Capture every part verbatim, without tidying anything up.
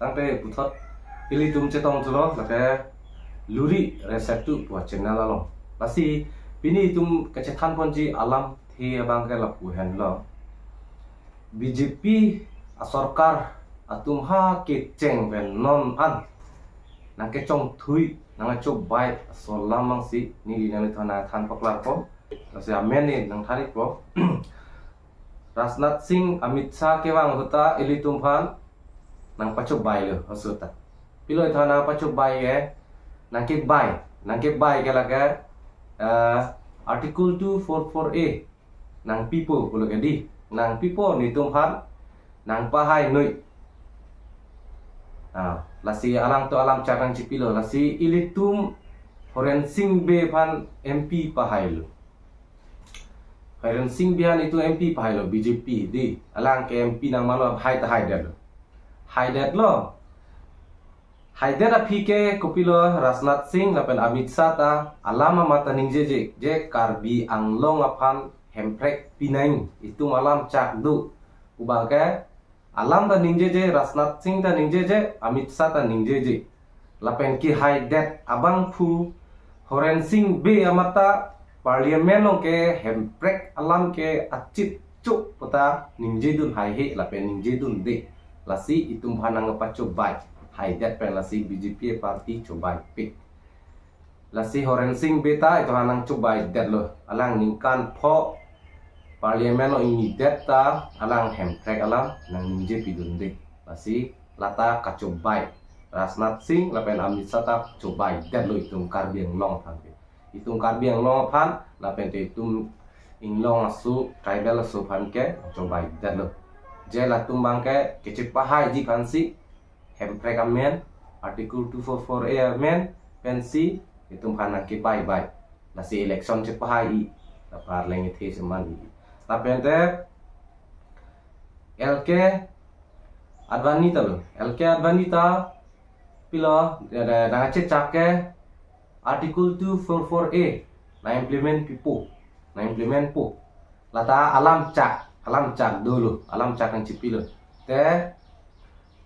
Tangte puthot ilitum chetong chulo, lake Luri Resetu pu channel along. Lasi pini itum kachethan ponji alamthe abang ke lapu henlo. B J P asorkar atum ha kecheng pen non an nangkechongthui, nangkachobai aso alam abangsi neli nanglitumphan nangthan paklarpo. Lasi amen ne nangthan-ikpo. Rajnath Singh, Amit Shah kevang ahut ta ilitum aphan nangpachobailo aso ta. Pilo ilitum aphan nangpachobai ke, nangkebai, nangkebai ke lake, eh, Article two four four A nangpipo pulo ke dei, nangpipo, netum aphan nangpahainoi. Ah, lasi alangtum alam chak nangchipilo, lasi ilitum Horen Singh Bey aphan M P pahailo. Horen Singh Bey aphan itum M P pahailo, B J P dei. Alang ke M P nangmanlo, hai ta haidetlo. Haidetlo. Haidet aphi ke kopilo, Rajnath Singh lapen Amit Shah ta alam amat ta ningjeje, je Karbi Anglong aphan Hemprek pinang, itum alam chak do pu abang ke alam ta ningjeje, Rajnath Singh ta ningjeje, Amit Shah ta ningjeje. Lapen kehaidet abangphu Horen Singh Bey amat ta Parliament along ke Hemprek alam ke achit chuk puta ningjedun haihe lapen ningjedunde. Lasi itum aphan nangpachobai, haidet pen lasi B J P party chobaipik. Lasi Horen Singh Bey ta itum aphan nangchobaidetlo. Alang ningkan pho Parliament along ingnidet ta alang Hemprek alam nangningjepidunde. Lasi lata kachobai Rajnath Singh lapen Amit Shah ta chobaidetlo itum Karbi Anglong aphan ke. Itum Karbi Anglong aphan lapen te itum inglong aso, tribal aso aphan ke chobaidetlo. Je latum abang ke kachepahaiji aphansi Hemprek amen, Article two four four A amen pensi itum aphan nangkebaibai. Lasi election chepahai-i, lapen arleng ethe cheman-i. Lapen te L K Advani ta lo, L K Advani ta pilo, ya, da, nangkachechak ke Article two four four A nang-implement pipo, nang-implement po. Lata alam chak, alam chak dolo, alam chak nangchipilo. Te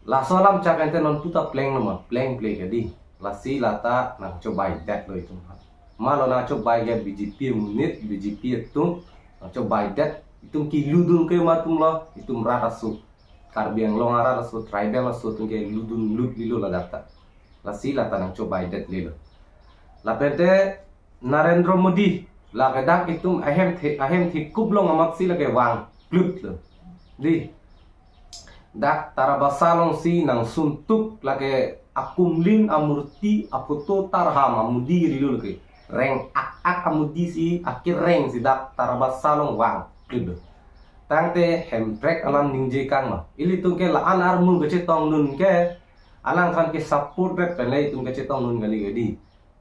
laso alam chak ente non puta plenglo ma, plengple ke dei. Lasi lata nangchobaidetlo itum aphan. Malo nangchobai ke B J P amonit, B J P atum nangchobaidet, itum keludun ke ma atumlo, itum rat aso, Karbi Anglong arat aso, tribal aso atum keludunlut lilo ladak ta. Lasi lata nangchobaidetlelo. Lapen te Narendra Modi, lake dak itum ahem the, ahem thekup along amatsi lake vangplutlo dei. Dak Tarabasa alongsi nangsuntuk lake akumlin amurti aphoto tarham amodi rilo lake. Reng-ak-ak amodi si, akereng si dak Tarabasa along vangplutlo. Tangte Hemprek alam ningjekang ma. Ilitum ke la-an armu kachetongdun ke, alangphan ke support ret pen le itum kachetongdun kali ke dei.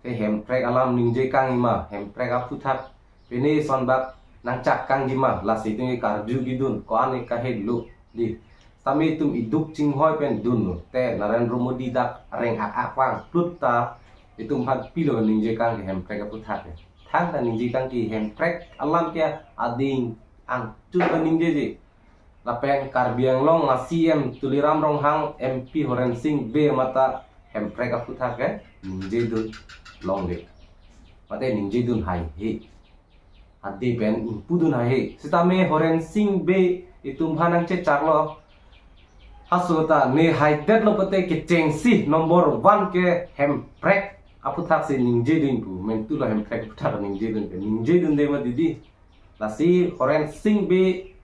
Te Hemprek alam ningjekangji ma, Hemprek aphuthak pine son bak nangchak kangji ma, lasi itum ke karjukidun, ko-an ke kahelo dei. Sitame itum iduk chinghoi pen dunlo. Te Narendra Modi dak reng-ak-ak vangplut ta itum aphan pilo ningjekang ke Hemprek aphuthak ke. Thangta ningjekang ke Hemprek alam ke ading angchun ta ningjeje. Lapen Karbi Anglong a C M Tuliram Ronghang, M P Horen Singh Bey amat ta Hemprek aphuthak ke ningjedun longle. Mate ningjedun haihe. Adi pen ingpudun haihe. Sitame Horen Singh Bey itum aphan nangchechaklo. Haso ta ne haidetlo pute kechengsi number one ke Hemprek aphuthak si ningjedun pu. Mentulo Hemprek aphuthak ningjedun ke. Ningjedunde ma didi. Lasi Horen Singh Bey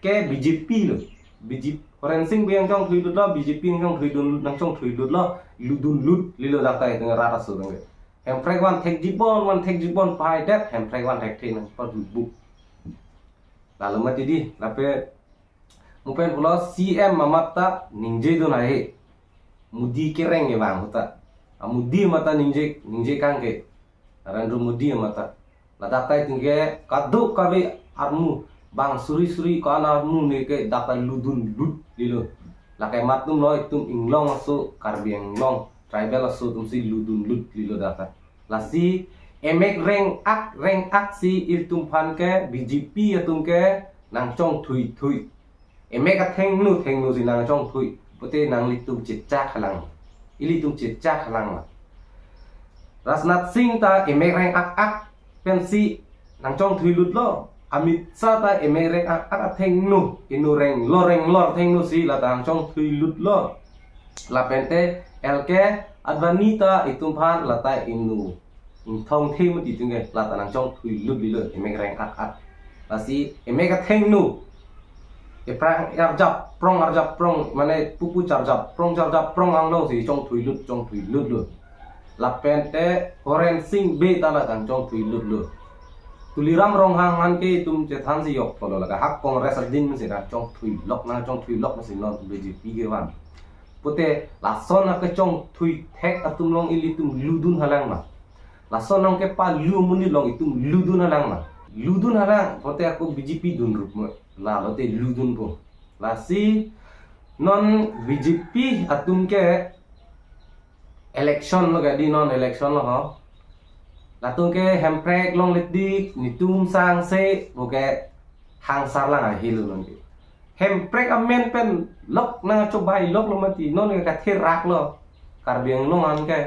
ke B J P lo. B J P, Horen Singh Bey nangchongthuilutlo, B J P nangchongthuilun, nangchongthuilutlo, ludunlut lilo dak ta itum rat aso atum ke. Hemprek van thekjibon, van thekjibon pahaidet, Hemprek van thekthe nangpabuk. Lalo mati dei, lapen mo pen pulo C M amat ta ningjedun haihe. Modi kereng ke vang ahut ta. A Modi amat ta ningje, ningjekang ke. Narendra Modi amat ta. Ladak ta itum ke kadokave armu bang suri suri ko-an armu ne ke dak ta ludunlut lilo. Lake mat atumlo itum inglong aso, Karbi Anglong tribal aso atumsi ludunlut lilo dak ta. Lasi emek reng-ak reng-ak si ilitum aphan ke B J P atum ke nangchongthuithui. Emek athengno thengno si nangchongthui. Pute nanglitum chechak halang. Ilitum chechak halang ma. Rajnath Singh ta emek reng ak-ak pensi nangchongthui lutlo. Amit Shah ta emek reng ak-ak athengno, inu reng lor reng lor athengno si lata nangchongthui lutlo. Lapente L K Advani ta itum aphan lata inu ingthong the mati tingge lata nangchongthui lut lilo emek reng ak-ak. Lasi emek athengno. Eprang arjap prong arjap prong mane pupu charjap prong charjap prong anglo si chongthui lut chongthui lutlo. Lapente Horen Sing Bey ta lata nangchongthui lutlo. Tuliram Ronghang aphan ke itum chethan si yok polo lake ha Congress adin mesi nangchongthui lok nangchongthui lok mesi non B J P kevan. Pute lason akechongthui thek atum along ilitum ludun halang ma. Lason nangkepalu amonit along itum ludun halang ma. Ludun halang pute ako B J P dun rup ma. Lalote ludunpo. Lasi non B J P atum ke election lo ke di non election lo ho. Latum ke hemprek longle tik netum sangse pu ke hangsar lang ahilo non ke. Hemprek amen pen lok nangchobai loklo mati non ke katherak lo. Karbi Anglong aphan ke.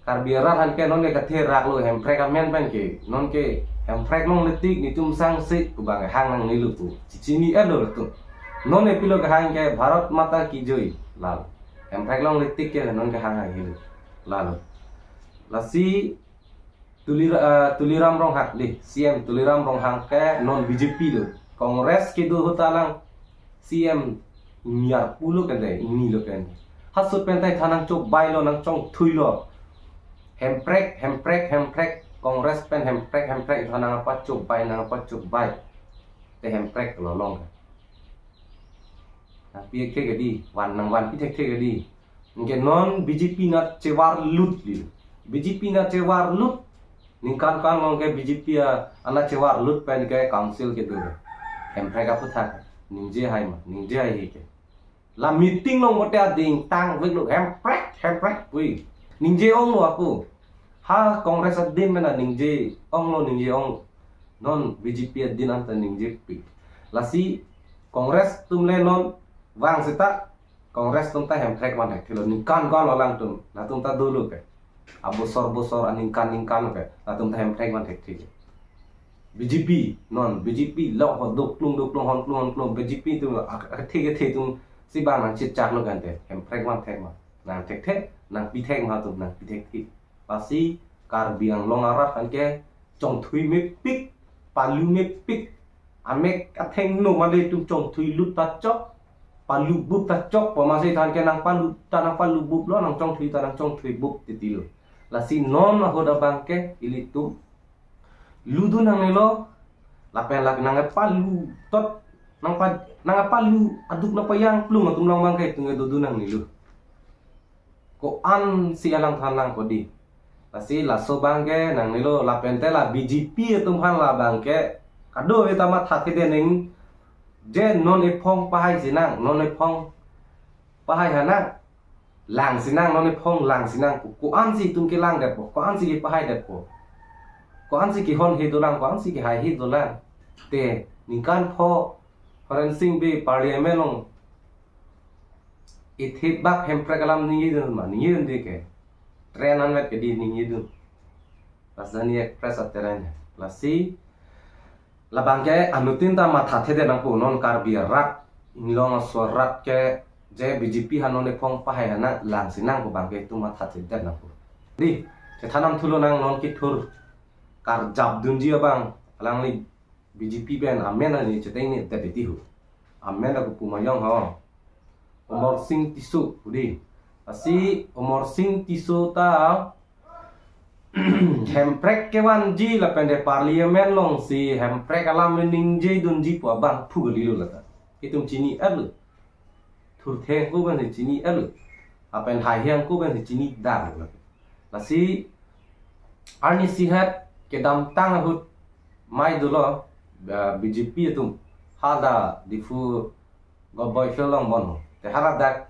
Karbi arat aphan ke non ke katherak lo hemprek amen pen ke. Non ke hemprek longle tik netum sangse pu abang hang nangnelo pu. Chichini-etlo tu. Non ke pilo kehang ke Bharat Mata Ki Jai. Lalo. Hemprek longle tik ke non kehang ahilo. Lalo. Lasi Tulir-, eh, Tuliram Ronghang di, C M Tuliram Ronghang ke non B J P lo. Congress kedo ahut ta lang C M niar pulo kende, ini lo kende. Halaso pen ta than nangchobai lo, nangchongthui lo. Hemprek, hemprek, hemprek, Congress pen hemprek, hemprek, than nangpachobai, nangpachobai. Te hemprek lo long. Nangpi thekthe ke di, van nangvanpi thekthe ke di. Anke non B J P nat chevar lut li. B J P nat chevar lut. Ningkan kan long ke B J P a, anat chevar lut pen ke council kedo. Hemprek aphuthak. Ningje hai ma, ningje hai he ke. La meeting along bote ading tangvek lo hemprek, hemprek. Ui. Ningje onglo ako. Ha Congress adin mena ningje onglo, ningje onglo. Non B J P adin anta ningjepik. Lasi Congress atum le non vang seta Congress atum ta hemprek van thekthelo ningkan kan lo alangtum. Latum ta dolo ke. Abosor bosor aningkan ningkan ke. Latum ta hemprek van thekthelo. B J P non B J P lo ho doklung doklung honklung honklung B J P atum ak-, atheke the atum si bang nangchechak lo kante hemprek van thek ma. Nangthekthe, nangpi thek ma atum, nangpi thekthe. Lasi Karbi Anglong arat aphan ke chongthui mepik, palu mepik. Amek athengno male atum chongthui lut ta chok, palu bup ta chok, pu amatsi than ke nangpalu ta nangpalu bup lo, nangchongthui ta nangchongthui bup titi lo. Lasi non ahut abang ke ilitum ludun nangnelo, lapen lak nangpalu tot, nangpa-, nangpalu aduk nangpajang plung atum along abang ke itum ke dodun nangnelo. Ko-an si alang than lang ko di. Lasi laso abang ke nangnelo lapen te la B J P atum aphan la abang ke kadokave ta mathathedetnang je non ephong pahai sinang, non ephong pahai hanang, lang sinang, non ephong lang sinang, ko-, ko-an si itum kelangdetpo, ko-an si kepahaidetpo, ko-an si kehonhe dolang, ko-an si kehaihe dolang. Te ningkan pho Horen Sing Bey parliament along ithip bak hemprek alam ningjidun ma, ningjidunde ke. Train anvet ke di ningjidun. Rajdhani Express a-train. Lasi labang ke anuttin ta mathathedet nangpo non Karbi arat, inglong aso arat ke je B J P ha non ephong pahai hanang lang sinang pu abang ke itum mathathedet nangpo. Di, chethan nangthulo nang non kethur karjapdunji abang, alangli B J P pen amen ani cheteng ni tepeti ho. Amen aku pu ma jong ho. Amarsing Tisso pu di. Lasi Amarsing Tisso ta hemprek kevanji lapen te parliament along si hemprek alam ningjedunji pu abang phu kalilo lata. Itum chini-etlo. Thurtheng ko pen si chini-etlo. Lapen haihe ko pen si chini-etlo. Lasi arnisi het kedamtang ahut mai dolo, eh, B J P atum hadak Diphu Govt Boys Field along bon ho. Te haladak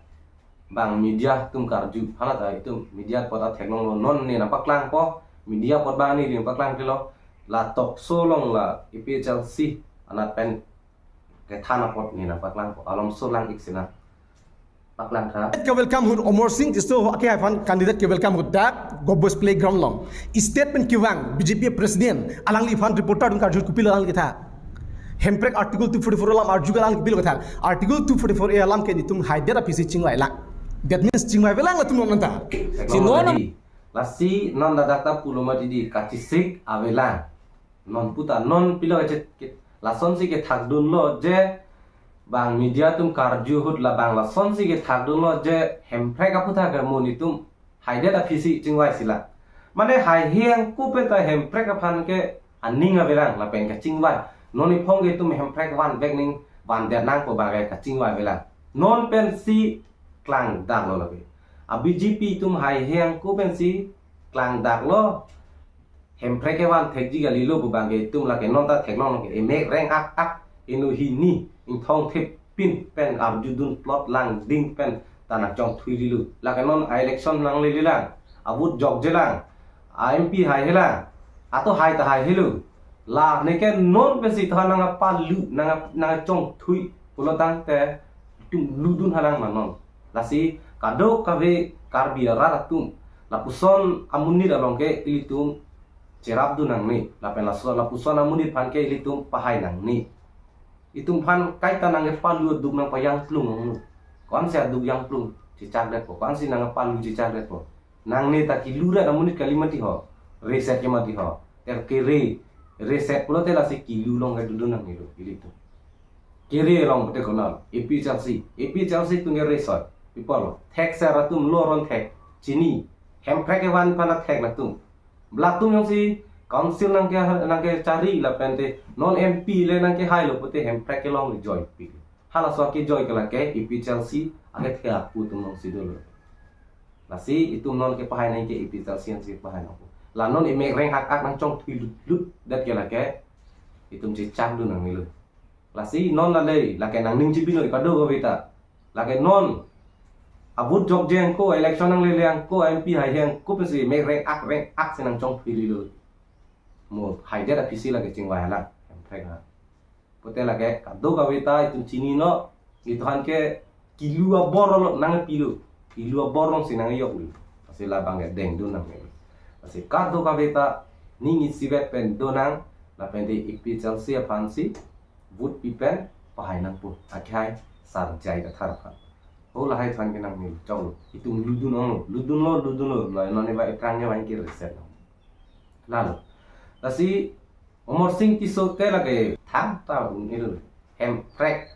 bang media atum karju, hala ta itum media apot ta theklonglo, non ne nangpaklangpo, media apot bang ne nangpaklanglo, la talk show along la A P H L C anat pen kethan apot ne nangpaklang ko. Alomso lang-ik si nangpaklang tha. Ke welcome ahut Amarsing Tisso ke aphan candidate ke welcome ahut dak Government Playground along. State pen kevang B J P president alangliphan reporter atum karju ahut kopilo alang kethan? Hemprek Article two forty-four alam arju ke alang kopilo kethan? Article two forty-four A alam ke netum haidet aphisi chingvailang. That means chingvaivelang latum non anta. Si non Lasi non ladak ta pulo mati di kachisik avelang. Non puta non pilo kachet ke, lasonsi kethakdunlo je bang media atum karju ahut labang lasonsi kethakdunlo je Hemprek aputhak ke mo netum haidet aphisi chingvai sila. Mane haihe angko pen ta Hemprek aphan ke aning avelang lapen kachingvai. Non iphong ke itum Hemprek vanvek ning vandet nangpo bang ke kachingvai avelang. Non pensi klangdaklo lapen a B J P atum haihe angko pensi klangdaklo. Hemprek kevan thekji kalilo pu bang ke itum lake non ta theklong ke emek reng-ak-ak, inu hini ingthong thepin pen arjudun plot lang ding pen ta nangchongthui lilo. Lake non a election nanglelelang, a vote jokjelang, a M P haihelang, ato hai ta haihelo. La neke non pensi tha nangpalu, nang nangchongthui pulo tangte itum ludun halang ma non. Lasi kadokave Karbi arat atum lapuson amonit along ke ilitum cherapdun nangne, lapen laso lapuson amonit aphan ke ilitum pahai nangne. Itum aphan kaita nangkepalu aduk nangpajangplung nangno. Ko-ansi aduk jangplung chechakdetpo, ko-ansi nangpalu chechakdetpo. Nangne ta kilu rat amonit kali mati ho, reset ke mati ho. Ter kere, reset pulote lasi kilu along kedodun nangnelo ilitum. Kere along pute konal, A P H L C, A P H L C atum ke reset. People, thekser atum lo aron thek, chini, Hemprek kevan aphan thek latum. Latum jongsi council nangke, nangkechari lapente non M P le nangkehailo pute Hemprek kelong le joipi. Halaso akejoi ke lake A P H L C akethe apu atum jongsi dolo. Lasi itum non kepahai nangke A P H L C ansi pahai nangpo. La non emek reng-ak-ak nangchongthui lutlut det ke lake itum chechakdun nangnelo. Lasi non lale lake nangning chibinoi kadokave ta. Lake non a vote jokje angko, election nanglele angko, M P haihe angko pensi emek reng-ak reng-ak si nangchongthui lilo. Mo haidet aphisi lake chingvailang Hemprek ha. Pute lake kadokave ta itum chinino, itum aphan ke kilu abor lo nangpilo, kilu abor alongsi nangjoklo. Lasi labang ke dengdun nangnelo. Lasi kadokave ta ning isivet pen donang, lapente A P H L C aphansi vote pi pen pahai nangpo, akhai Sar J I Kathar aphan. Ho lahai aphan ke nangnelo, choklo. Itum ludun onglo, ludunlo, ludunlo. La non eba ekrang ke vang ke reset lo. Lalo. Lasi Amarsing Tisso ke lake thangta un-elo. Hemprek.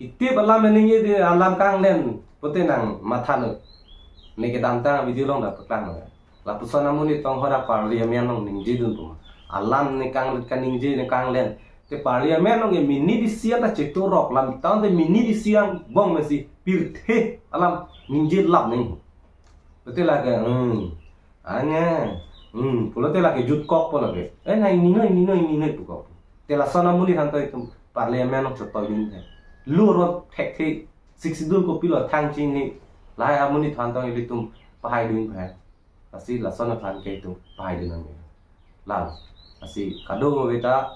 Itip alam ningje di alam kanglen pute nangmatha lo. Neke damtang video along ta paklang lo. Lapuson amonit tong hora Parliament along ningjedun pu. Alam ne kang kaningje ne kanglen. Te Parliament along ke minit isi anta chetorok lam tangte minit isi angbong mesi pirthe alam ningje lap neng. Pute lake, hmm. Anya, hmm, pulote lake jutkokpo lake. Eh, na ininoi, ininoi, ininoi pukok. Te lason amonit aphan ta itum Parliament along chotoi dun the. Lu ro thekthe, Sixth Schedule kopilo thang chini. Lahai amonit aphan ta ilitum pahaidun pahai. Lasi lason aphan ke itum pahaidun nangne. Lalo. Lasi kadokave ta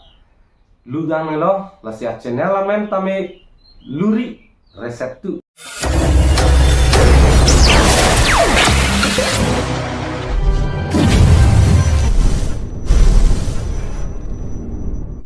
ludun nangnelo, lasi a channel amen tame Luri Reset Tu.